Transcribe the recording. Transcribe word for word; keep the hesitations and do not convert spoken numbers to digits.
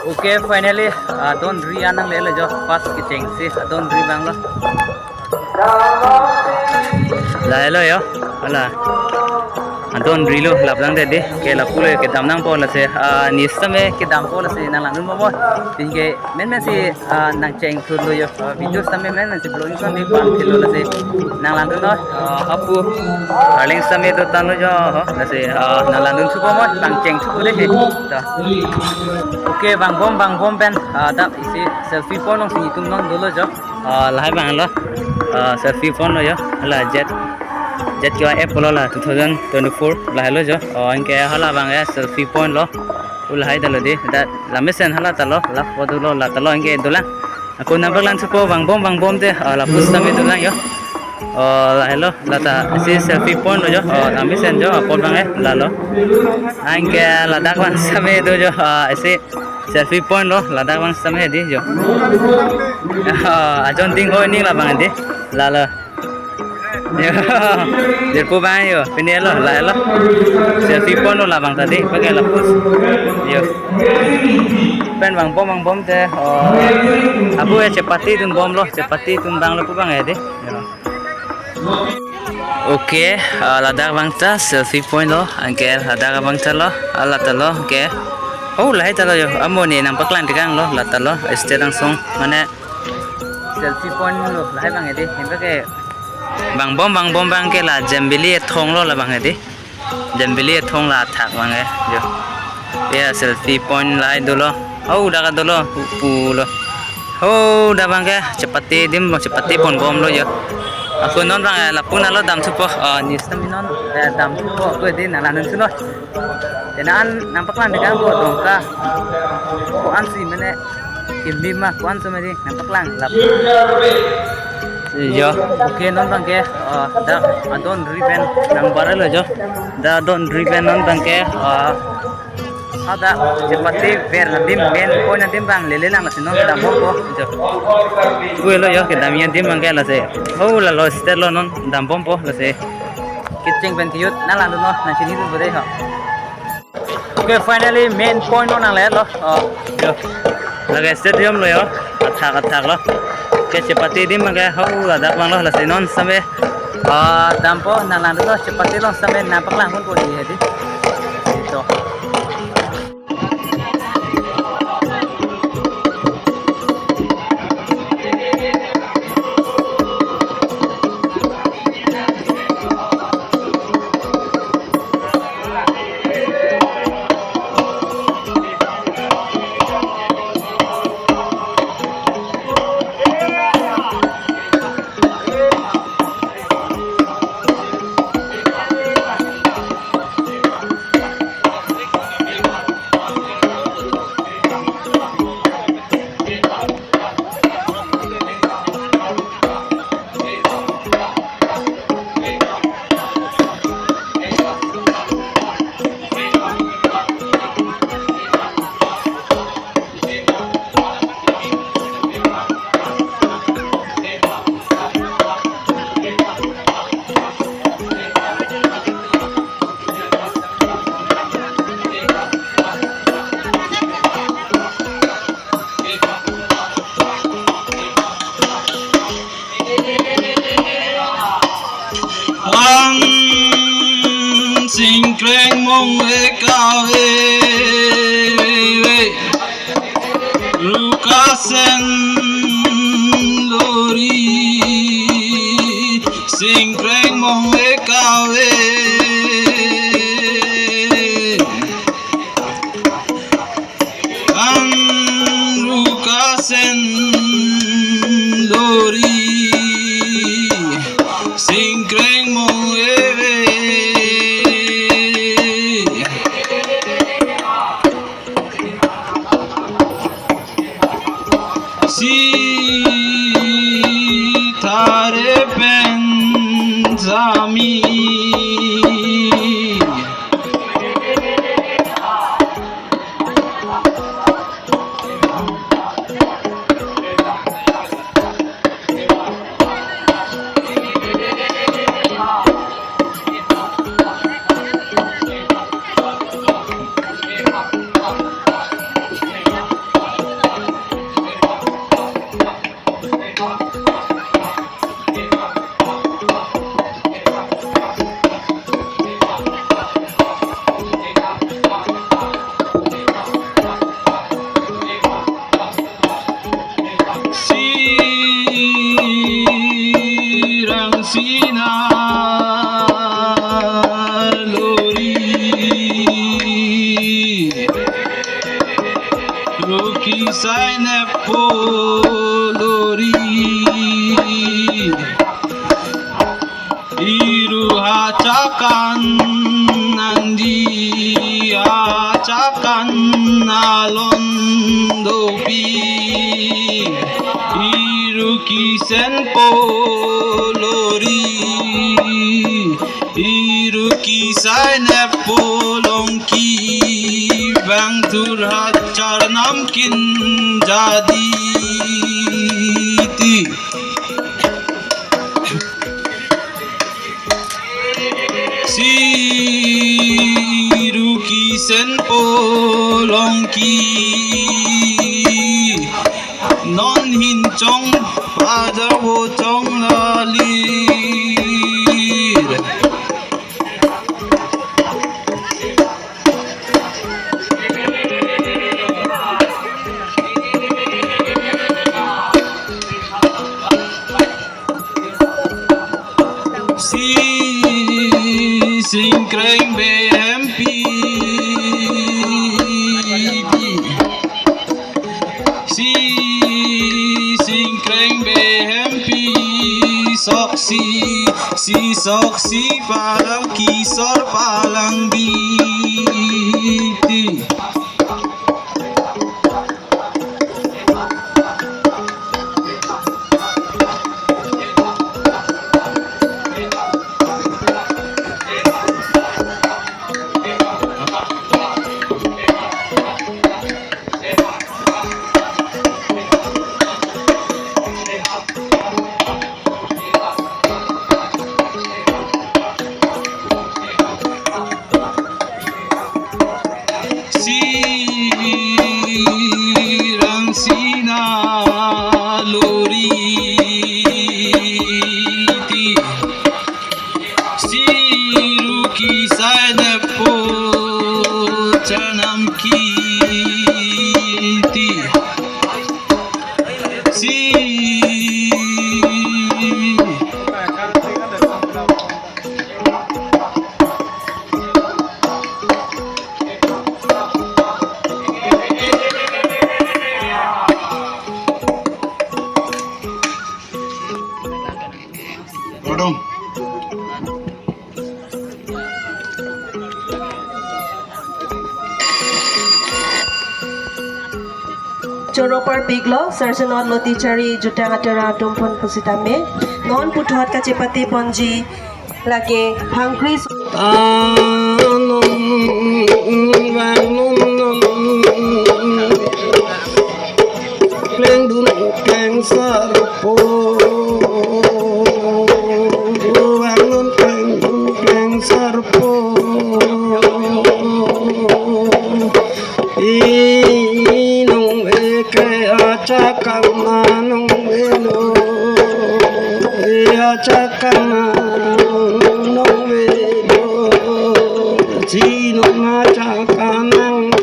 Okay, finally, adon ri an nanglelo jo, first kechengsi adon ri abang lo. Lahelo jo, hala. Adon ri lo, lapu tangte dei, ke lapu le kedam nangpo lasi, ah, ne sitame kedampo lasi nanglangdun bomnon. Tin ke menmen si, ah, nangcheng thurlo jo, ah, video sitame menmen si vlogging son dei bang thilo lasi nanglangdunnon, ah, hapu arleng sitame dotanglo jo, ho, lasi, ah, nanglangdun thupo mo, nangcheng thupo dei, he. To. Okay, vangbom, vangbom pen, ah, dak isi selfie point alongsi netum non dolo jo. Ah, lahai abang lo. Ah, selfie point lo jo. Hala Z, Z K Y F lo la two thousand twenty-four lahelo jo. Ah, anke hala abang ya selfie point lo. Pu lahai ta lo dei. Dak lamesen hala ta lo. Lapu dolo, la ta lo anke dolang. Ako nangpaklang thupo vangbom, vangbom te. Ah, lapu sitame dolang jo. Ah, lahelo, la ta isi selfie point lo jo. Ah, lamesen jo, apot abang eh, lalo. Anke ladak abang sitame do jo. Ah, isi selfie point lo, ladak abang sitame dei jo. Ah, ajon ding hoi ni labang dei. Lalo. Jo. Jirpo abang jo, pini lo, lahelo. Selfie point lo labang ta dei, pakai lapu. Jo. Pen vangbom, vangbom te, oh, abu eh chepate dun bomlo, chepate dun abang lo pu abang eh dei. Jo. Okay, ah, ladak abang ta selfie point lo, anke ladak abang ta lo, hala ta lo, okay. Oh, lahai ta lo jo, amo ne nangpaklang tekang lo, la ta lo, state angsong, mane selfie point lo, lahai abang eh dei, anke vangbom, vangbom abang ke la Jembili ethong lo labang eh dei. Jembili ethong la athak abang eh, jo. Ya, selfie point lahai dolo. Oh, dak dolo, pu lo. Oh, dak abang ke chepate adim, chepate pon bomlo jo. Ako non abang eh, lapu nalo dam thupo. Ah, ne sitame non, eh, dam thupo, ako dei nanglangdun thunon. Te non nangpaklang tekang ko Dongka. Ko-an si mane, kimi ma ko-an si mane nangpaklang lap. Jo. Okay, non abang ke, ah, dak adon ri pen nangbar lo jo. Dak adon ri pen non abang ke, ah, ada chepate ver adim, main point adim abang lele lang lasi non dam bompo jo. Pu lo jo, kedam adim abang ke lasi. Oh, lalo state lo, non dam bompo lasi. Kecheng pen kejut nanglangdunnon, nangchinidunpo dei ho. Okay, finally main point lo nanglelo. Oh, jo. Lake stadium lo jo. Athak, athak lo. Ke chepate adim abang ke, ho, ladak abang lo, lasi non sitame, ah, dampo, nanglangdunnon, chepate along sitame nangpaklang ponpo dei he dei. Ito. An singkreng mong le kave, rukasen dori, singkreng mong le kave. An rukasen dori, singkreng mong eve. Sitare pen sami. Iru kisai nepo lori. Iru hachakan nangji, hachakan alon dopi. Iru kisenpo lori. Iru kisai nepo longki, bang thur hachar namkin jadi ti. Si iru kisenpo longki, non hin chong pajar vo chong lalir. Si singkreng behempi. Si singkreng behempi. Soksi, si soksi palang kisor palang biti. Si rang sina lori ti. Si iru kisai nepo chanam kiti. Si Rodom. Choro parpiklo, Sarsenot Lotichari jutang atura atum aphan pusitame. Non puthot kachepate ponji lake Hangkri. Anung vangnun klengdun klengsarpo, vangnun klengdun klengsarpo. Inung eke achakan anung velo, achakan anung velo. Sinung achakan